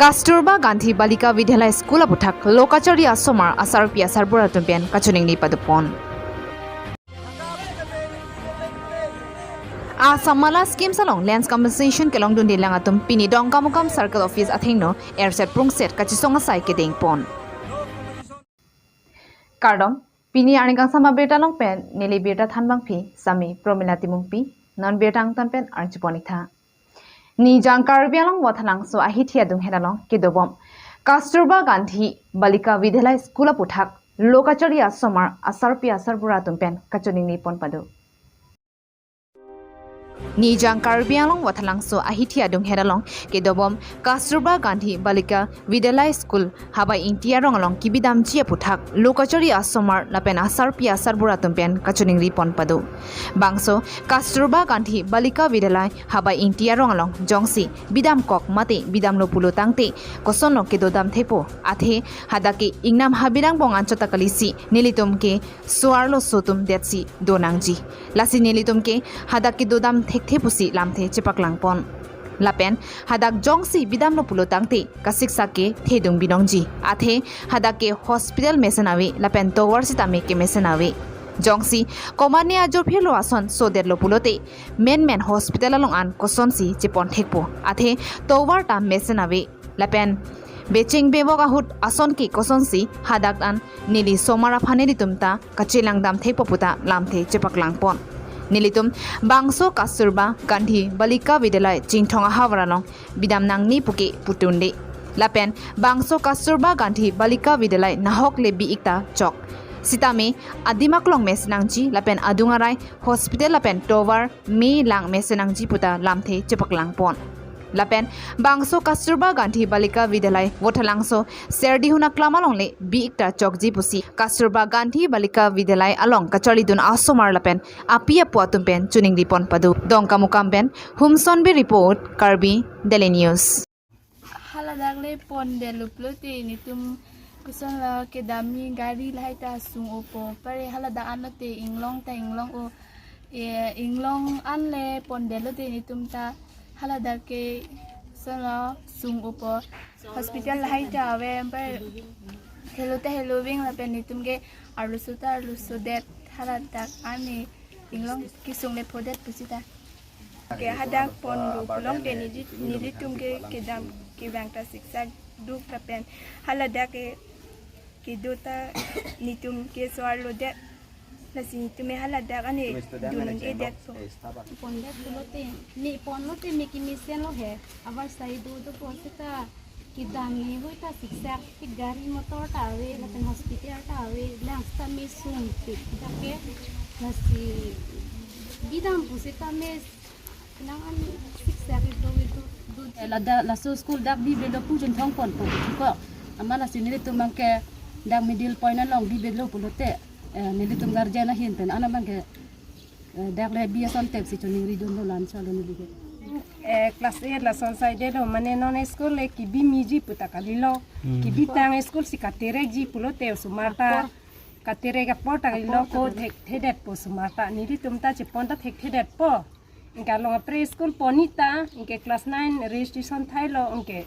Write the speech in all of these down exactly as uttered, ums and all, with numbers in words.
Kasturba Gandhi Balika Vidyalaya School aputhak lo kachari asomar asarpi asarbura atum pen kachiningri padopon. Assam Mala schemes along lands compensation kelongdunde lang atum pini Dongkamukam Circle Office athengno erset prungset kachisong asai kedengpon. Kardom, pini arni kangsam abirta along pen neli birta thanbangpi Sami Promila Timungpi, non birta angtan pen arjupon-ik tha. Nijang Karbi Anglong Vathalangso ahithi adunghet along kedobom Kasturba Gandhi Balika Vidyalaya School aputhak lo kachari asomar asarpi asarbura atum pen kachiningri pon pado. Nijang Karbi Anglong Vathalangso ahithi adunghet along kedobom Kasturba Gandhi Balika Vidyalaya School Habai Ingti arong along kebidamji aputhak lo kachari asomar lapen asarpi asarbura atum pen kachiningri pon pado. Bangso Kasturba Gandhi Balika Vidyalaya Habai Ingti arong along jongsi bidamkok mate bidamlo pulo tangte kosonlo kedodam thepo, athe hadak ke ingnam habirang bong anchot ta kalisi nelitum ke so-arlo so atum detsi donangji. Lasi nelitum ke hadak kedodam thekthe pusi lamthe chepaklangpon. Lapen hadak jongsi bidamlo pulo tangte kasiksak ke thedung binongji. Athe hadak ke hospital mesen ave lapen tovar sitame kemesen ave. Jongsi komatne ajo phirlo ason sodetlo pulote menmen hospital along an kosonsi chepon thekpo. Athe tovar ta mesen ave lapen becheng bebok ahut ason ke kosonsi hadak an neli somar aphan nelitum ta kachelang dam thekpo puta lamthe chepaklangpon. Nelitum bangso Kasturba Gandhi Balika Vidyalaya Chinthong ahavar along bidam nangne puke putunde. Lapen bangso Kasturba Gandhi Balika Vidyalaya nahok le bi-ik ta chok. Sitame adim aklong mesen nangji lapen adung arai hospital lapen tovar me lang mesen nangji puta lamthe chepaklangpon. Lapen bangso Kasturba Gandhi Balika Vidyalaya Vathalangso Serdihun aklam along le bi-ik ta chokji pusi Kasturba Gandhi Balika Vidyalaya along kacharlidun asomar lapen api apo atum pen chiningri pon pado. Dongkamukam pen Humson Bey report, Karbi Daily News. Haladak le pondetlo pulote netum kosonlo kedamji, gari lahai ta sung-opo, pare haladak anlote inglong ta inglong-o, e, inglong an le pondetlote netum ta haladak ke kosonlo sung-opo. Hospital lahai ta ave, pare helo ta heloving lapen netum ke arloso ta arlosodet, haladak an ne inglong kesung le phodet pusi ta. Ke hadak ponlo pulote neli, nelitum ke kedam kevang ta siksak duk lapen haladak ke kedo ta netum ke so-arlodet. Lasi netum ke haladak an ne dun un-edetpo. Pondet pulote, me ponlote me kemesenlo he. Abar sai do dopo seta kedam ne hoi ta siksak, ke gari motor ta ave, lapen hospital ta ave, lang seta me sungpik dak ke, lasi bidam pusita me nang an siksak ido ido do. Eh, lada, laso school dak bibelo pu Chinthong ponpo ko. Amat lasi nelitum abang ke dak middle point along bibelo pulote, eh, nelitum guardian ahin pen an abang ke, eh, dak le bi ason tepsi chiningri dunlo, la-anchotlo neli ke. Eh, class eight lason saidetlo, mane non school le kebi meji puta kalilo. Hmm. Kebitang school si katerekji pulote osomar ta. Apor. Katerek apor ta kalilo, apor ko ta thekthedetpo osomar ta. Nelitum ta chepon ta thekthedetpo. Anke along apre school pon-ik ta, anke class nine registration thailo, anke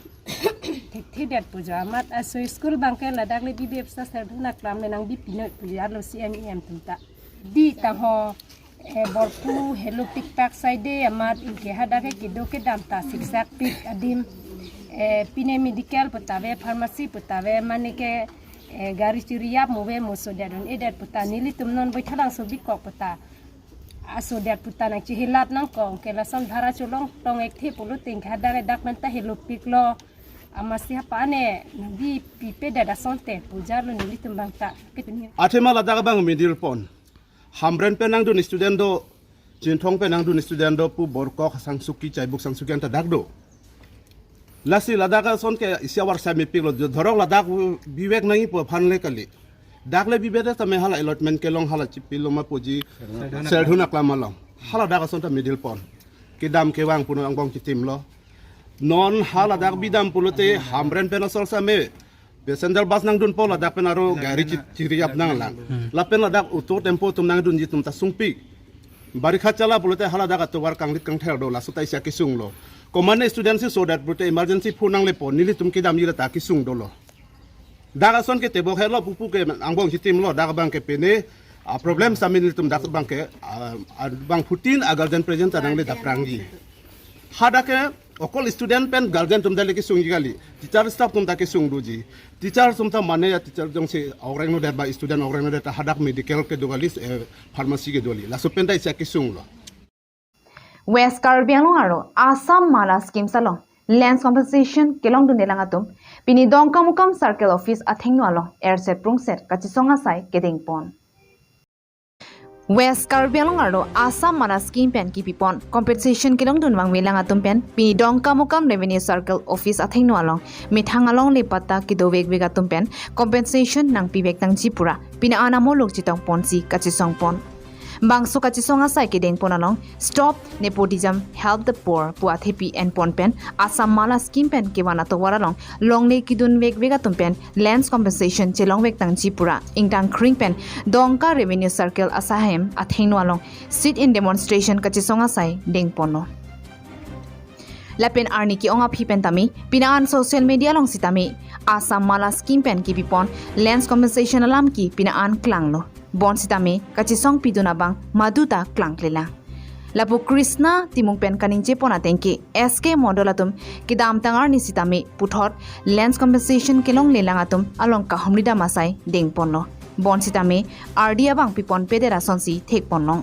thekthedetpo jo amat. Laso school abang ke ladak le bibe pusi Serdihun aklam le nangbipi noi pu arlo C M E M atum ta. Di tangho, eh, borpu helopik pak saide amat, anke hadak ke kedo kedam ta siksakpik adim. Eh, pine medical puta ave, pharmacy puta ave, mane ke, eh, gari chiriyap mo ave mo sodet un-edet puta, nelitum non Baithalangso bikok puta. Asodet puta nang chihilat nangkok, anke lason bhara cholong tong-ekthe pulote hadak ke dak pen ta helopiklo. Amatsi hapan ne nangbipipedet asonte pu arlo nelitum abang ta. Athema ladak abang middle point. Hamren pen nangdun student do, Chinthong pen nangdun student do pu Borkok, Sangsuki, Chaibuk Sangsuki anta dak do. Lasi ladak ason ke isi avarsai mepiklo, dhorok ladak bivek nangji pu aphan le kali. Dak le bibe tame hala allotment kelong hala chipilo ma puji Serdihun aklam along. Haladak ason ta middle point. Kedam kevang puno angbong chitimlo. Non haladak bidam pulote Hamren pen asol same passenger bus nangdunpo, ladak pen aro gari chi-, chiriyap nanglang. Hmm. Lapen ladak auto tempo atum nangdunji atum ta sungpik. Barikha chala pulote haladak atovar kanglit kangther do, laso ta isi akesung lo. Common student si so that pute emergency phone nangle pon, nelitum kedamji lata kesung dolo. Dak ason ke tebok helo pupu ke angbong chitim lo, dak abang ke pine, ah, problem sami nelitum dak abang ke, ah, ah, bangphutin a guardian present ta nangle daprangji. Hadak ke okol student pen guardian atum ta le kesungji kali. Teacher staff atum ta kesung doji. Teacher atum ta mane ya teacher jongsi ogreng nodet ba student ogreng nodet ta hadak medical kedo kali, eh, pharmacy kedo kali. Laso pen ta isi kesung lo. West Karbi Anglong arlo Assam Mala Schemes along lands compensation kelongdunde lang atum pini Dongkamukam Circle Office athengno along erset prungset kachesong asai kedengpon. West Karbi Anglong arlo Assam Mala Scheme pen kipipon compensation kelongdun vangve lang atum pen pini Dongkamukam Revenue Circle Office athengno along methang alongle patta kedovekvek atum pen compensation nangpivek nangji pura pini an amuluk chetongponsi kachesongpon. Bangso kachesong asai kedengpon along Stop Nepotism, Help the Poor pu athepi enpon pen Assam Mala Scheme pen kevan atovar along longle kedunvekvek atum pen lands compensation chelongvek nangji pura ingtang kring pen Dongka Revenue Circle asahem athengno along sit-in demonstration kachesong asai dengponlo. Lapen arni ke-ong aphi pen tame pini an social media along sitame Assam Mala Scheme pen kipipon lands compensation alam ke pini an klanglo. Bonsitame kachesong pidun abang maduta klangklelang. Lapu Krishna Timung pen kaningjepon ateng ke S K Mondol atum kedamtang arni sitame puthot lands compensation kelonglelang atum along kahumri dam asai dengponlo. Bonsitame ardi abang pipon pedet asonsi thekponlong.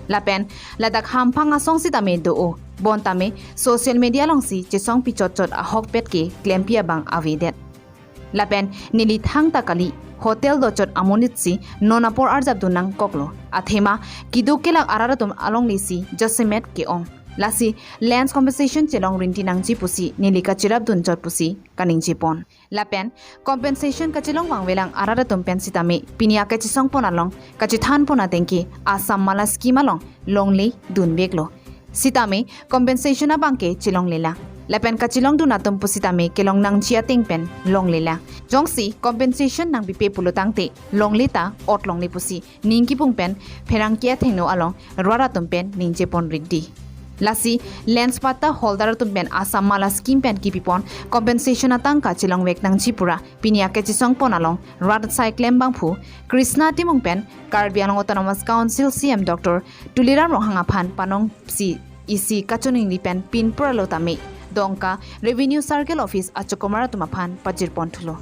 Lapen ladak hamphang asong sitame do-o. Bontame social media alongsi chesong pichotchot ahokpet ke klempi abang avedet. Lapen neli thangta kali hotel dochot amonitsi non apor arjapdun nangkoklo. Athema keduk kelak arat atum alonglesi jasemet ke-ong. Lasi lands compensation chelong rinti nangji pusi neli kachirapdunchot pusi kaningjepon. Lapen compensation kachelong vangvelang arat atum pen sitame pini akachesongpon along kachethanpon ateng ke Assam Mala Scheme along longle dunveklo. Sitame compensation abang ke chelonglelang. Lapen kachelongdun atum pusitame kelong nangji ateng pen longlelang. Jongsi compensation nangpipe pulo tangte longle ta ot longle pusi ning kipung pen pherangke athengno along rat atum pen ningjepon rikdi. Lasi lands patta holder atum pen Assam Mala Scheme pen kipipon compensation atangka chelongvek nangji pura pini akachesongpon along rat asai klembangphu Krishna Timung pen Karbi Anglong Autonomous Council C E M Doctor Tuliram Ronghang aphan panongsi isi kachiningri pen pinpur alo tame Dongka Revenue Circle Office achokomar atum aphan pajirponthulo.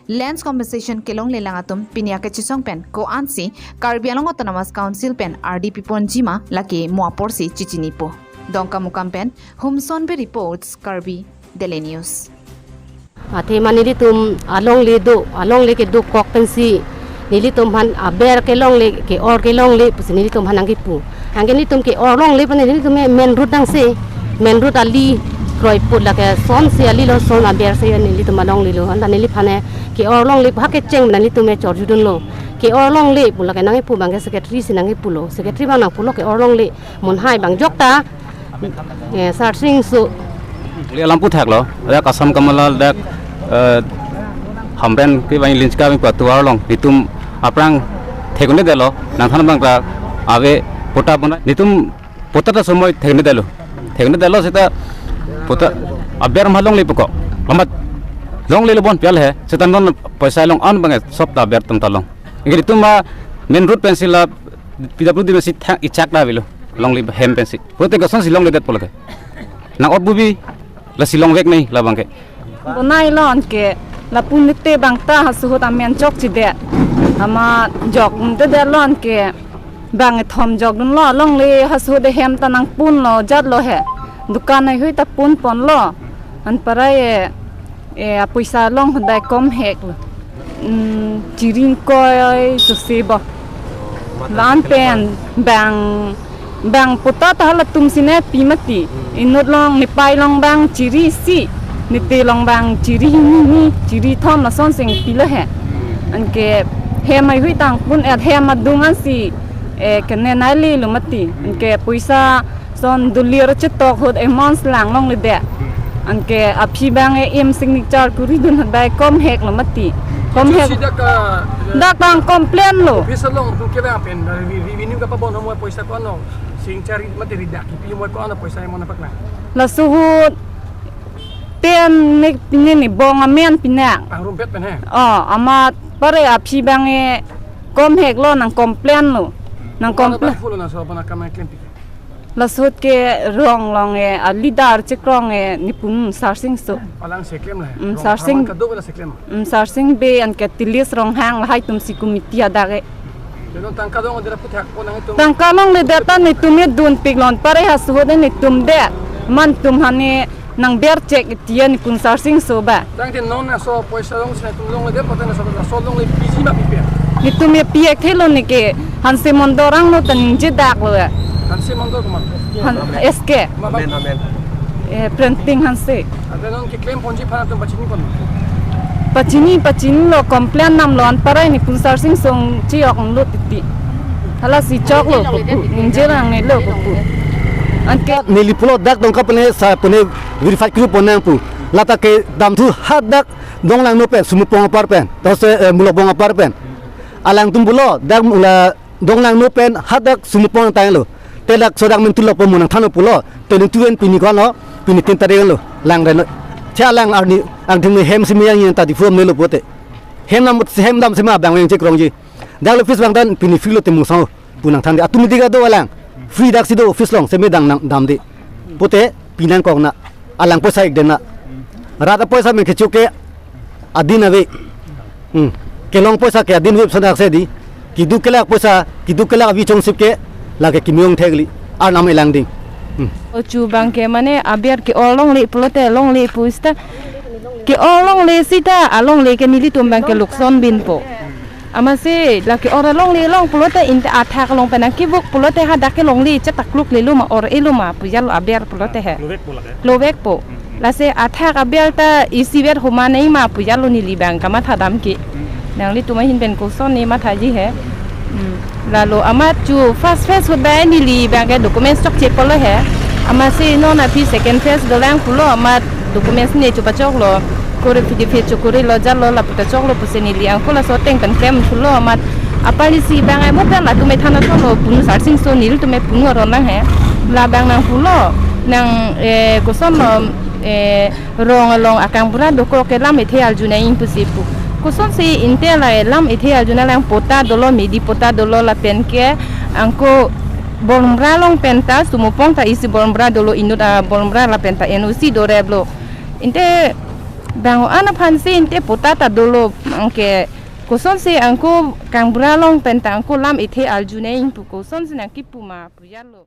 Lands compensation kelonglelang atum pini akachesong pen ko-ansi Karbi Anglong Autonomous Council pen ardi piponji ma lake mo aporsi chichinipo. Dongkamukam pen Humson Bey reports, Karbi Daily News. Athema nelitum alongle do, alongle kedokok pensi nelitum aphan aber kelongle, ke-or kelongle pusi nelitum aphan nangkipu. Anke nelitum ke-or longle pen nelitum main road nangsi, main road ali kroiput lake sonsi ali lo, son aber si nelitum alonglelo. Anta neliphan ke-or longle ha kecheng nelitum chorjudunlo. Ke-or longle pu lake nangkipu abangke secretary si nangkipulo. Secretary abang nangpulo ke-or longle. Munhai abang jokta, eh, sarsingso. Li alam puthaklo, dak Assam Kamala, dak, eh, Hamren ke bang Linska bang kuat tuar long, nelitum aphrang thekne detlo, nangthan abang ta ave patta bonai, nelitum patta ta somoi thekne detlo, thekne detlo seta patta aber ma longlepo ko, lamat longlelo bon pial he, seta non poisa long an abang sop ta aber atum ta long. Anke nelitum ma main road pensi la P W D pensi thang ichak ta avelo. Longle hem pensi. Pute kosonsi longledetpo lake. Nang-ot bubi lasi longvek nai labangke. Bonai lo anke lapu nite abang ta haso ahut amen chokchedet. Amat jokdedet lo anke bang ethom jokdunlo, longle haso ahut hem ta nangpunlo jatlo he. Dukan haihui ta punponlo. Anparai e, e, apoisa long ahut dai komhek lo. Hmm, chiri ingkoi sose bo. Van pen bang, bang patta ta halatum si nepi mati. Inut long, nepai long bang chiri isi, nete long bang chiri hini hini, chiri thom lason si nangpilo he. Anke hem haihui ta nangpun-et, hem adung ansi, eh, kene nailelo mati. Anke poisa son dolir chetok ahut amount lang longledet. Anke aphi abang e-im signature kuridun ahut dai komhek lo mati. Komhek. Josi dak, ah, dak abang complain lo. Office along tu ke bang pen, ah, re-, re-, revenue kapabon mo poisa ko-an lo. Signature mati ridak kipi mo ko-an lo poisa mo nangpaklang. Laso ahut pen ne pine ne bong amen pinak. Angrumpet pen he. Oh, amat pare aphi abang e kom hek lo, nang complain lo. Nang complain. Bang pulo na so bana kamai klem pike. Laso ahut ke rong along e, a leader chekrong e, nipun Sarsing So. Alang si klem le. Mm, Rong Sarsing. Thaman kado la si klem. Mm, Sarsing Bey anke Tilis Ronghang lahai atum si committee adak e. Tangka longle det aphuthak po nangtum. Tangka longle det ta netum e dunpik lo, pare laso ahut netum det. Amat netum aphan ne nang ber chek itiya nipun Sarsing So ba. Tangte non laso poisa along si netum longle det, pote laso, laso longle piji ma pipe. Netum e pi ek thelo neke Hanse Mondol arong lo ta ningje dak lo ya. Hanse Mondol komat? Han-, S K. Amen, amen. Eh, printing Hanse. Ante non keklem ponji aphan atum pachini pon? Pachini, pachinilo, complain nam lo, anpar ai nipun Sarsing So chiyok lo titi. Hala si chok lo pupu, ningje nangne lo pupu. Anke neli pulo dak Dongka pen sa pen verify kru pon nang pu. Lata kedamthu hadak Donglangno pen, Sumupong apar pen, tose, eh, Mulokbong apar pen. Alangtum pulo dak la Donglangno pen hadak Sumupong tanglo. Te dak sodak mentu lo po mo nangthanlo pulo. Te ningtu pen pini ko-an lo, pini tin tarik lo. Lang reno. Cha lang arni, angthim hem si meyang yang ta Diphu amne lo pote. Hem nam, hem dam si ma bang yang chekrongji. Dak lo office bang dan pini free lo te mungsang pu nangthan de. Atum dik ado alang. Free dak si do office along si me dang nang dam de. Pote pinang kok na. Alang poisa ik den na. Rat apoisa men kecho ke adin ave. Hmm. Kelong poisa ke adin ave sadak si di. Keduk kelak poisa, keduk kelak avi chongsip ke lake kimi ong thek kali. Arnam elang ding. Hmm. O chu abang ke mane aber ke-or longle pulote longle pu sita. Ke-or longle sita, alongle ke nelitum abang ke lukson binpo. Amatsi lake or alongle along pulote inte athak along pen nangkevuk pulote hadak ke longle chetakluk lelo ma or-e lo ma pu jalo aber pulote he. Lovek po lake. Lovek po. Hmm, hmm. Lasi athak aber ta isivet homa nai ma pu jalo neli abang kamatha dam ke. Hmm. Nanglitum ahin pen koson ne mathaji he. Hmm. Lalo amat chu first phase ahut bai neli abang ke documents chokche pulo he. Amatsi non aphi second phase dolang pulo amat documents ne chu pachoklo. Kori phi di phi chokori lo jalo lapu ta choklo pusi neli angko laso ateng pen klem thulo amat apali si abang ai mo pen latum e than athon lo punu Sarsing So nelitum e punu aron lang he. La abang nang pulo nang, eh, koson lo, eh, rong along akangbura dokok ke lam ethe arju nang pusi pu. Kosonsi inte la lam ethe arju nang lang pota dolo midi pota dolo lapen ke angko Bormbra along pen ta Sumupong ta isi Bormbra dolo inut a Bormbra lapen ta N O C dorep lo. Inte bang o-an aphan si inte pota ta dolo anke kosonsi angko kangbura along pen ta angko lam ethe arju nang pu kosonsi nangkipu ma pu jalo.